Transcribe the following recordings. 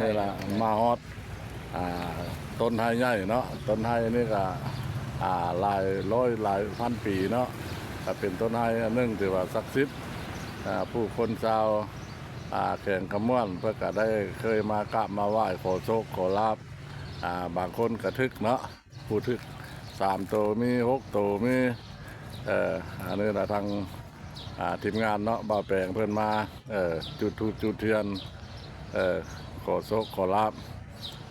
ນີ້ລະ ມາຮອດ ອ່າ ຕົ້ນໄຮໃຫຍ່ເນາະ. ຕົ້ນໄຮນີ້ກະ ອ່າ ຫຼາຍຮ້ອຍຫຼາຍພັນປີເນາະ, ກະເປັນຕົ້ນໄຮອັນໜຶ່ງທີ່ວ່າສັກສິດ. ອ່າ ຜູ້ຄົນຊາວ ອ່າ ແຂວງຄຳມ່ວນ ເພິ່ນກະໄດ້ເຄີຍມາກາບມາໄຫວ້ ຂໍໂຊກຂໍລາບ. ອ່າ ບາງຄົນກະຖືກເນາະ, ຜູ້ຖືກສາມໂຕ ມີຫົກໂຕ ມີ. ເອີ ອັນນີ້ລະ ທາງ ອ່າ ທີມງານເນາະ ບ່າວແປງເພິ່ນມາ ເອີ ຈຸດທູບຈູດທຽນ ເອີ ຂໍໂຊກຂໍລາບ.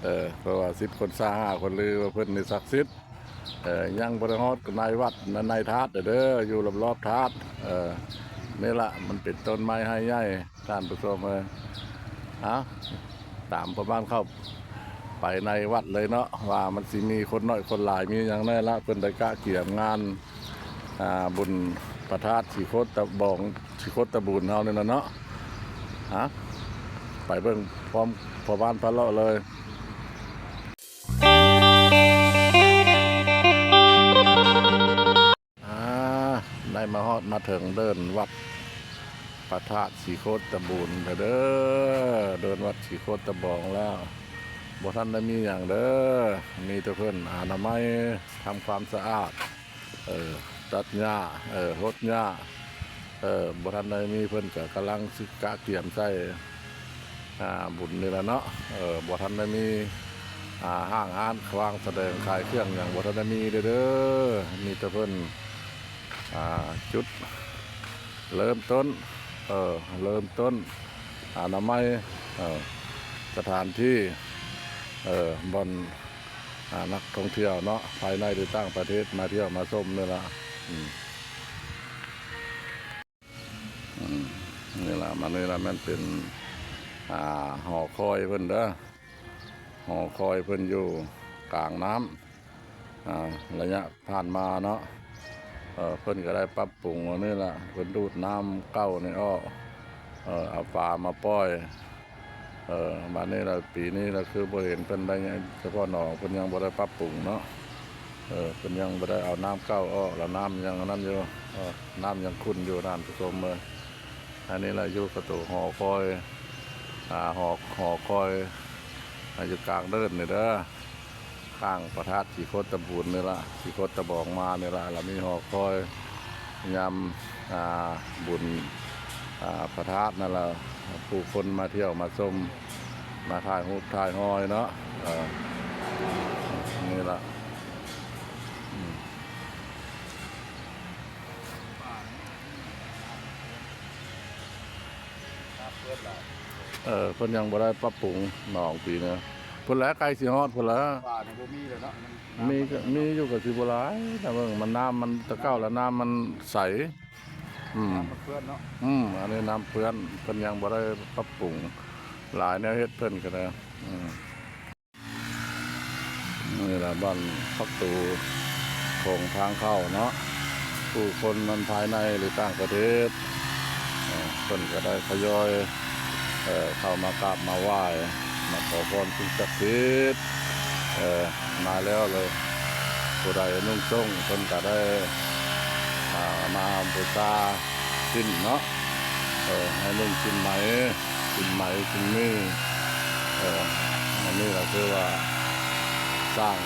ເອີ ເພາະວ່າສິບຄົນຊາວຫ້າຄົນລືວ່າເພິ່ນນີ້ສັກສິດ. ເອີ ຍັງບໍ່ໄດ້ຮອດໃນວັດໃນທາດເດີ ຢູ່ລອບໆທາດ. ເອີ ນີ້ລະ ມັນເປັນຕົ້ນໄມ້ໄຮໃຫຍ່ ທ່ານຜູ້ຊົມເອີຍ. ເອົາ ຕາມພໍ່ບ້ານເຂົ້າໄປໃນວັດເລີຍເນາະ ວ່າມັນຊິມີຄົນໜ້ອຍຄົນຫຼາຍ ມີຫຍັງແດ່ລະ. ເພິ່ນໄດ້ກະກຽມງານ ອ່າ ບຸນພະທາດສີໂຄດຕະບອງ ສີໂຄດຕະບູນເຮົານີ້ລະເນາະ. ຮະ ໄປເບິ່ງພ້ອມພໍ່ບ້ານພາເລາະເລີຍ. ອ່າ ໄດ້ມາຮອດມາເຖິງເດີ່ນວັດພະທາດສີໂຄດຕະບູນແລ້ວເດີ ເດີ່ນວັດສີໂຄດຕະບອງແລ້ວ. ບໍ່ທັນໄດ້ມີຫຍັງເດີ ມີແຕ່ເພິ່ນອະນາໄມ ທຳຄວາມສະອາດ ເອີ ຕັດຫຍ້າ ເອີ ຫົດຫຍ້າ. ເອີ ບໍ່ທັນໄດ້ມີ ເພິ່ນກະກຳລັງຊິກະກຽມໃສ່ ອ່າ ບຸນນີ້ລະເນາະ. ເອີ ບໍ່ທັນໄດ້ມີ ອ່າ ຫ້າງຮ້ານວາງສະແດງຂາຍເຄື່ອງຫຍັງ ບໍ່ທັນໄດ້ມີເດີ ເດີ ມີແຕ່ເພິ່ນ ອ່າ ຈຸດເລີ່ມຕົ້ນ ເອີ ເລີ່ມຕົ້ນອະນາໄມ ເອີ ສະຖານທີ່ ເອີ ບ່ອນ ອ່າ ນັກທ່ອງທ່ຽວເນາະ ພາຍໃນ ຫຼື ຕ່າງປະເທດ ມາທ່ຽວມາຊົມນີ້ລະ. ອືມ ອືມ ນີ້ລະ ມານີ້ລະ ແມ່ນເປັນ ອ່າ ຫໍຄອຍເພິ່ນເດີ ຫໍຄອຍເພິ່ນຢູ່ກາງນ້ຳ. ອ່າ ໄລຍະຜ່ານມາເນາະ ເອີ ເພິ່ນກະໄດ້ປັບປຸງອັນນີ້ລະ ເພິ່ນດູດນ້ຳເກົ່ານີ້ອອກ ເອີ ເອົາປາມາປ່ອຍ. ເອີ ບາດນີ້ລະ ປີນີ້ລະຄືບໍ່ເຫັນເພິ່ນໄດ້ຫຍັງ ສະເພາະໜອງເພິ່ນຍັງບໍ່ໄດ້ປັບປຸງເນາະ. ເອີ ເພິ່ນຍັງບໍ່ໄດ້ເອົານ້ຳເກົ່າອອກ ລະນ້ຳຍັງອັນນັ້ນຢູ່ ເອີ ນ້ຳຍັງຂຸ່ນຢູ່ ທ່ານຜູ້ຊົມເອີຍ. ອັນນີ້ລະຢູ່ປະຕູຫໍຄອຍ ອ່າ ຫໍ ຫໍຄອຍ ອ່າ ຢູ່ກາງເດີ່ນນີ້ເດີ ຂ້າງພະທາດສີໂຄດຕະບູນນີ້ລະ ສີໂຄດຕະບອງມານີ້ລະ ລະມີຫໍຄອຍຍາມ ອ່າ ບຸນ ອ່າ ພະທາດນັ້ນລະ ຜູ້ຄົນມາທ່ຽວມາຊົມ ມາຖ່າຍຮູບຖ່າຍຮອຍເນາະ. ເອີ ນີ້ລະ ອືມ. ເອີ ເພິ່ນຍັງບໍ່ໄດ້ປັບປຸງໜອງປີນີ້ ພຸ້ນແຫຼະ ໃກ້ຊິຮອດພຸ້ນແຫຼະ. ປານີ້ບໍ່ມີແລ້ວເນາະ ມັນ ມີ ມີຢູ່ກະຊິບໍ່ຫຼາຍນະ ເບິ່ງມັນ ນ້ຳມັນ ແຕ່ເກົ່າລະນ້ຳມັນໃສ. ອືມ ນ້ຳມັນເປື້ອນເນາະ ອືມ ອັນນີ້ນ້ຳເປື້ອນ ເພິ່ນຍັງບໍ່ໄດ້ປັບປຸງຫຼາຍ ແນວເຮັດເພິ່ນກະໄດ້ ອືມ. ນີ້ລະ ບ້ານປະຕູໂຂງທາງເຂົ້າເນາະ ຜູ້ຄົນນັ້ນພາຍໃນ ຫຼື ຕ່າງປະເທດ ເອີ ເພິ່ນກະໄດ້ທະຍອຍ ເອີ ເຂົ້າມາກາບມາໄຫວ້ ມາຂໍພອນສິ່ງສັກສິດ ເອີ ມາແລ້ວເລີຍ ຜູ້ໃດນຸ່ງໂສ້ງ ເພິ່ນກະໄດ້ ອ່າ ມາບູຊາສິ້ນເນາະ ເອີ ໃຫ້ນຸ່ງສິ້ນໄໝ ສິ້ນໄໝ ສິ້ນໝີ່ ເອີ ອັນນີ້ລະຄືວ່າຊ່າງ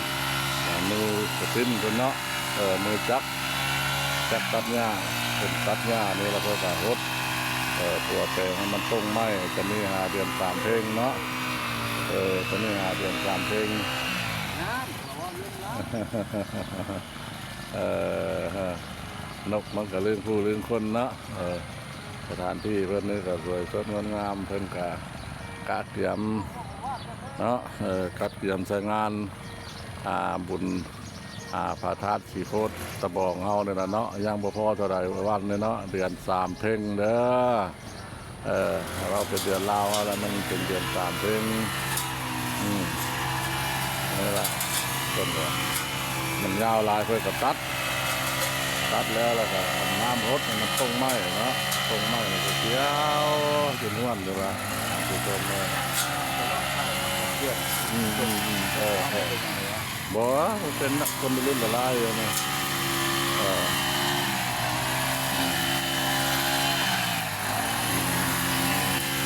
ມືກະຕິນເພິ່ນເນາະ ເອີ ມືຈັກ ຈັກຕັດຫຍ້າ ເພິ່ນຕັດຫຍ້ານີ້ລະເພິ່ນກະຫົດ ເອີ ຕົວແປງໃຫ້ມັນຕົງໄມ້ ກະມີຫາເດືອນສາມເພັງເນາະ ເອີ ກະມີຫາເດືອນສາມເພັງ ເອີ ນົກມັນກະລຶ້ງຜູ້ລຶ້ງຄົນເນາະ ເອີ ສະຖານທີ່ເພິ່ນນີ້ກະສວຍສົດງົດງາມ ເພິ່ນກະກະກຽມເນາະ ເອີ ກະກຽມໃສ່ງານ ອ່າ ບຸນ ອ່າ ພະທາດສີໂຄດຕະບອງເຮົານີ້ລະເນາະ ຍັງບໍ່ພໍເທົ່າໃດວັນນີ້ເນາະ ເດືອນສາມເພັງເດີ. ເອີ ເວົ້າເປັນເດືອນລາວເຮົາລະ ມັນເປັນເດືອນສາມເພັງ ອືມ ນີ້ລະ ເພິ່ນວ່າມັນຍາວຫຼາຍ ເພິ່ນກະຕັດ ຕັດແລ້ວ ແລ້ວກະເອົານ້ຳຫົດໃຫ້ມັນຕົງໄມ້ເນາະ ຕົງໄມ້ແລ້ວກະກຽວຈົນຫ້ວນຢູ່ລະ ເປັນຕົ້ນເລີຍ ອືມ ອືມ ອືມ ເອີ ເອີ ບໍ່ ມັນເປັນນັກຄົນລຸ້ນຫຼາຍຢູ່ນີ້ ເອີ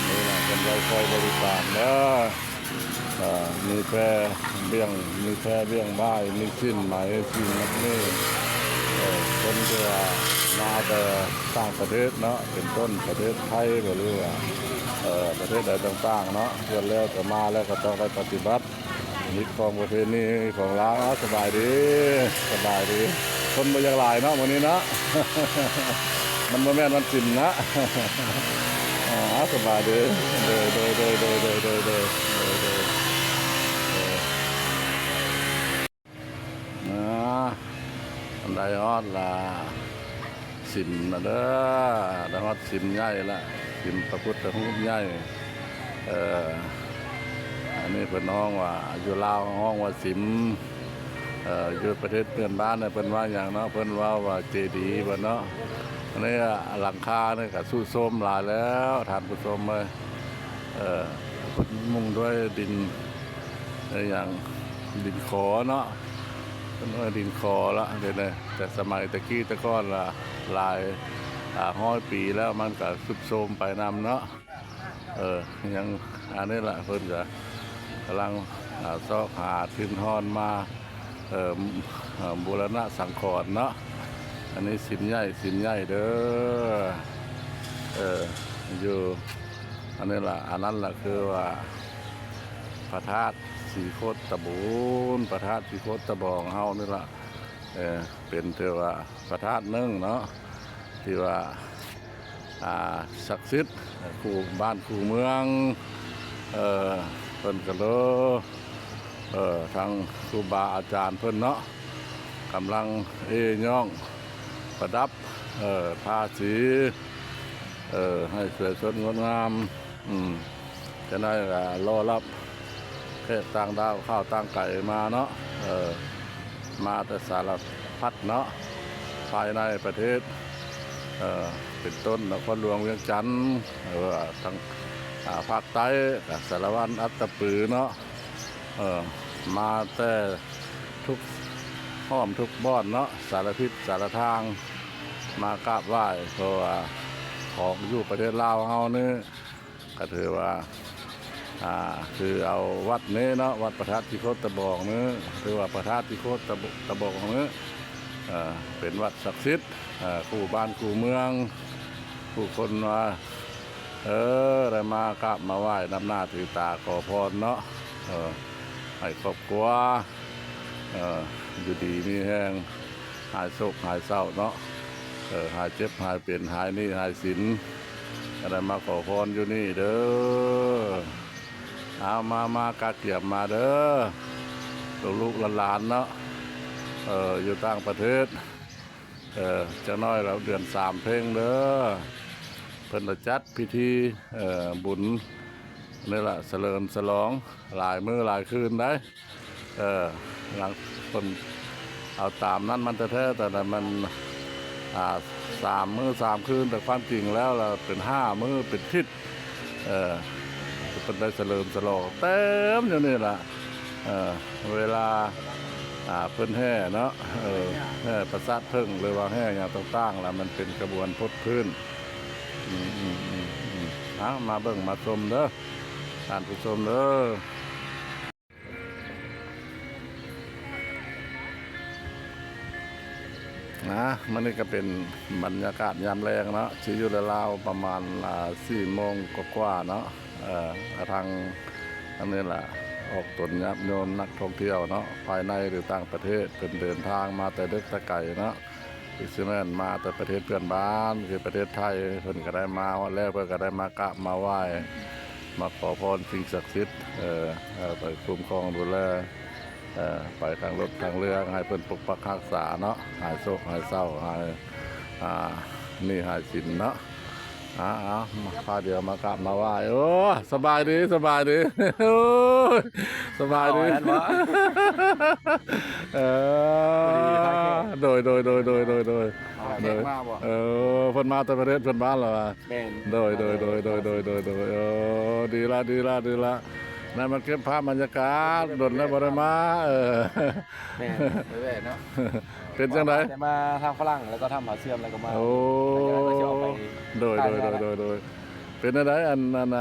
ນີ້ລະ ເພິ່ນໄວ້ຄອຍບໍລິການເດີ. ເອີ ມີແພເບ້ຽງ ມີແພເບ້ຽງບາຍ ມີສິ້ນໄໝ ສິ້ນມັດນີ້ ເອີ ຄົນທີ່ວ່າມາແຕ່ຕ່າງປະເທດເນາະ ເປັນຕົ້ນປະເທດໄທ ຫຼືວ່າ ເອີ ປະເທດໃດຕ່າງໆເນາະ ສ່ວນແລ້ວກໍມາແລ້ວກໍຕ້ອງໄດ້ປະຕິບັດ ມີຂອງປະເພນີຂອງລາວ. ເອົາ ສະບາຍດີ ສະບາຍດີ. ຄົນບໍ່ຢາກຫຼາຍເນາະມື້ນີ້ເນາະ ມັນບໍ່ແມ່ນວັນສິນນະ. ເອົາ ສະບາຍດີ ໂດຍ ໂດຍ ໂດຍ ເອີ ໄດ້ຮອດລະ ສິມລະເດີ ໄດ້ຮອດສິມໃຫຍ່ລະ ສິມພະພຸດທະຮູບໃຫຍ່. ເອີ ອັນນີ້ເພິ່ນຮ້ອງວ່າ ຢູ່ລາວເຮົາຮ້ອງວ່າສິມ ເອີ ຢູ່ປະເທດເພື່ອນບ້ານເພິ່ນວ່າຫຍັງເນາະ ເພິ່ນເວົ້າວ່າເຈດີເພິ່ນເນາະ. ອັນນີ້ຫຼັງຄານີ້ກະຊຸໂຊມຫຼາຍແລ້ວທ່ານຜູ້ຊົມເອີຍ. ເອີ ເພິ່ນມຸງດ້ວຍດິນ ອີຫຍັງ ດິນຂໍເນາະ ເພິ່ນວ່າດິນຂໍລະ ແຕ່ສະໄໝແຕ່ກີ້ແຕ່ກ່ອນລະ ຫຼາຍ ອາ ຮ້ອຍປີແລ້ວ ມັນກະຊຸດໂຊມໄປນຳເນາະ. ເອີ ຍັງ ອັນນີ້ລະ ເພິ່ນກະກຳລັງ ອາ ຊອກຫາທຶນຮອນມາ ເອີ ບູລະນະສັງຂອນເນາະ. ອັນນີ້ສິມໃຫຍ່ ສິມໃຫຍ່ເດີ ເອີ ຢູ່ ອັນນີ້ລະ ອັນນັ້ນລະຄືວ່າ ພະທາດສີໂຄດຕະບູນ ພະທາດສີໂຄດຕະບອງເຮົານີ້ລະ ເອີ ເປັນ ຖືວ່າພະທາດໜຶ່ງເນາະ ທີ່ວ່າ ອາ ສັກສິດ ຄູ່ບ້ານຄູ່ເມືອງ ເອີ ເພິ່ນກະເລີ ເອີ ທາງຄູບາອາຈານເພິ່ນເນາະ ກຳລັງເອ້ຍ້ອງປະດັບ ເອີ ທາສີ ເອີ ໃຫ້ສວຍສົດງົດງາມ ອືມ ຈະໄດ້ ເອີ ລໍຮັບແຂກຕ່າງດ້າວ ຂ້າວຕ່າງໄກມາເນາະ ເອີ ມາແຕ່ສາລະພັດເນາະ ພາຍໃນປະເທດ ເອີ ເປັນຕົ້ນນະຄອນຫຼວງວຽງຈັນ ເອີ ທາງ ອາ ພາກໃຕ້ ກະສາລະວັນ ອັດຕະປືເນາະ ເອີ ມາແຕ່ທຸກຫ້ອມທຸກບ່ອນເນາະ ສາລະທິດສາລະທາງ ມາກາບໄຫວ້ ເພາະວ່າຂອງຢູ່ປະເທດລາວເຮົານີ້ ກະຖືວ່າ ອາ ຄືເອົາວັດນີ້ເນາະ ວັດພະທາດທີ່ໂຄດຕະບອງນີ້ ຫຼືວ່າພະທາດທີ່ໂຄດຕະ ຕະບອງນີ້ ເປັນວັດສັກສິດ ຄູ່ບ້ານຄູ່ເມືອງ ຜູ້ຄົນວ່າ ເອີ ໄດ້ມາກາບມາໄຫວ້ ນັບໜ້າຖືຕາຂໍພອນເນາະ ເອີ ໃຫ້ຄອບຄົວ ເອີ ຢູ່ດີມີແຮງ ຫາຍໂສກຫາຍເສົ້າເນາະ ເອີ ຫາຍເຈັບຫາຍເປັນ ຫາຍໜີ້ຫາຍສິນ ກະໄດ້ມາຂໍພອນຢູ່ນີ້ເດີ. ເອົາ ມາ ມາ ກະກຽມມາເດີ ລູກໆຫຼານໆເນາະ ເອີ ຢູ່ຕ່າງປະເທດ ເອີ ຈັກໜ້ອຍລະເດືອນສາມເພັງເດີ ເພິ່ນລະຈັດພິທີ ເອີ ບຸນ ນີ້ລະ ສະເຫຼີມສະຫຼອງ ຫຼາຍມື້ຫຼາຍຄືນໄດ໋ ເອີ ຫຼັງເພິ່ນເອົາຕາມນັ້ນມັນແທ້ໆ ແຕ່ລະມັນ ອາ ສາມມື້ສາມຄືນ ແຕ່ຄວາມຈິງແລ້ວລະເປັນຫ້າມື້ເປັນທິດ ເອີ ເພິ່ນໄດ້ສະເຫຼີມສະຫຼອງເຕັມຢູ່ນີ້ລະ ເອີ ເວລາ ອາ ເພິ່ນແຫ່ເນາະ ເອີ ແຫ່ປະສາດເຜິ້ງ ຫຼືວ່າແຫ່ຫຍັງຕ່າງໆລະ ມັນເປັນຂະບວນພົດພື້ນ ອືມ ເອົາ ມາເບິ່ງມາຊົມເດີ ທ່ານຜູ້ຊົມເດີ. ນະ ມື້ນີ້ກະເປັນບັນຍາກາດຍາມແລງເນາະ ຊິຢູ່ລາວໆປະມານ ອາ ສີ່ໂມງກວ່າໆເນາະ ເອີ ທາງ ທາງນີ້ລະ ອອກຕົນຍາດໂຍມນັກທ່ອງທ່ຽວເນາະ ພາຍໃນ ຫຼື ຕ່າງປະເທດ ເພິ່ນເດີນທາງມາແຕ່ເດິກແຕ່ໄກເນາະ ຄືຊິແມ່ນມາແຕ່ປະເທດເພື່ອນບ້ານ ຄືປະເທດໄທ ເພິ່ນກະໄດ້ມາຮອດແລ້ວ ເພິ່ນກະໄດ້ມາກາບມາໄຫວ້ ມາຂໍພອນສິ່ງສັກສິດ ເອີ ເອີ ໄປຄຸ້ມຄອງດູແລ ເອີ ໄປທາງລົດທາງເຮືອ ໃຫ້ເພິ່ນປົກປັກຮັກສາເນາະ ຫາຍໂສກຫາຍເສົ້າ ຫາຍ ອາ ໜີ້ຫາຍສິນເນາະ. ອາ ເອົາ ພາດຽວມາກາບມາໄຫວ້ ໂອ້ ສະບາຍດີ ສະບາຍດີ ໂອ້ຍ ສະບາຍດີ ເອົາອັນນັ້ນບໍ່ ເອີ ພໍດີພາແຂກ ໂດຍ ໂດຍ ເອົາແຂກມາບໍ່ ເອີ ເພິ່ນມາແຕ່ປະເທດເພື່ອນບ້ານລະວ່າ ແມ່ນ ໂດຍ ໂດຍ ໂດຍ ເອີ ດີລະ ດີລະ ດີລະ ໄດ້ມາເກັບພາບບັນຍາກາດ ດົນແລ້ວບໍ່ໄດ້ມາ ເອີ ແມ່ນ ໄປແວ່ເນາະ ເປັນຈັ່ງໃດ ແຕ່ມາທາງຝຣັ່ງ ແລ້ວກໍຖ້ຳຜາເຊື່ອມ ແລ້ວກໍມາ ໂອ້ ໂດຍ ໂດຍ ໂດຍ ເປັນຈັ່ງໃດ ອັນ ອັນ ອ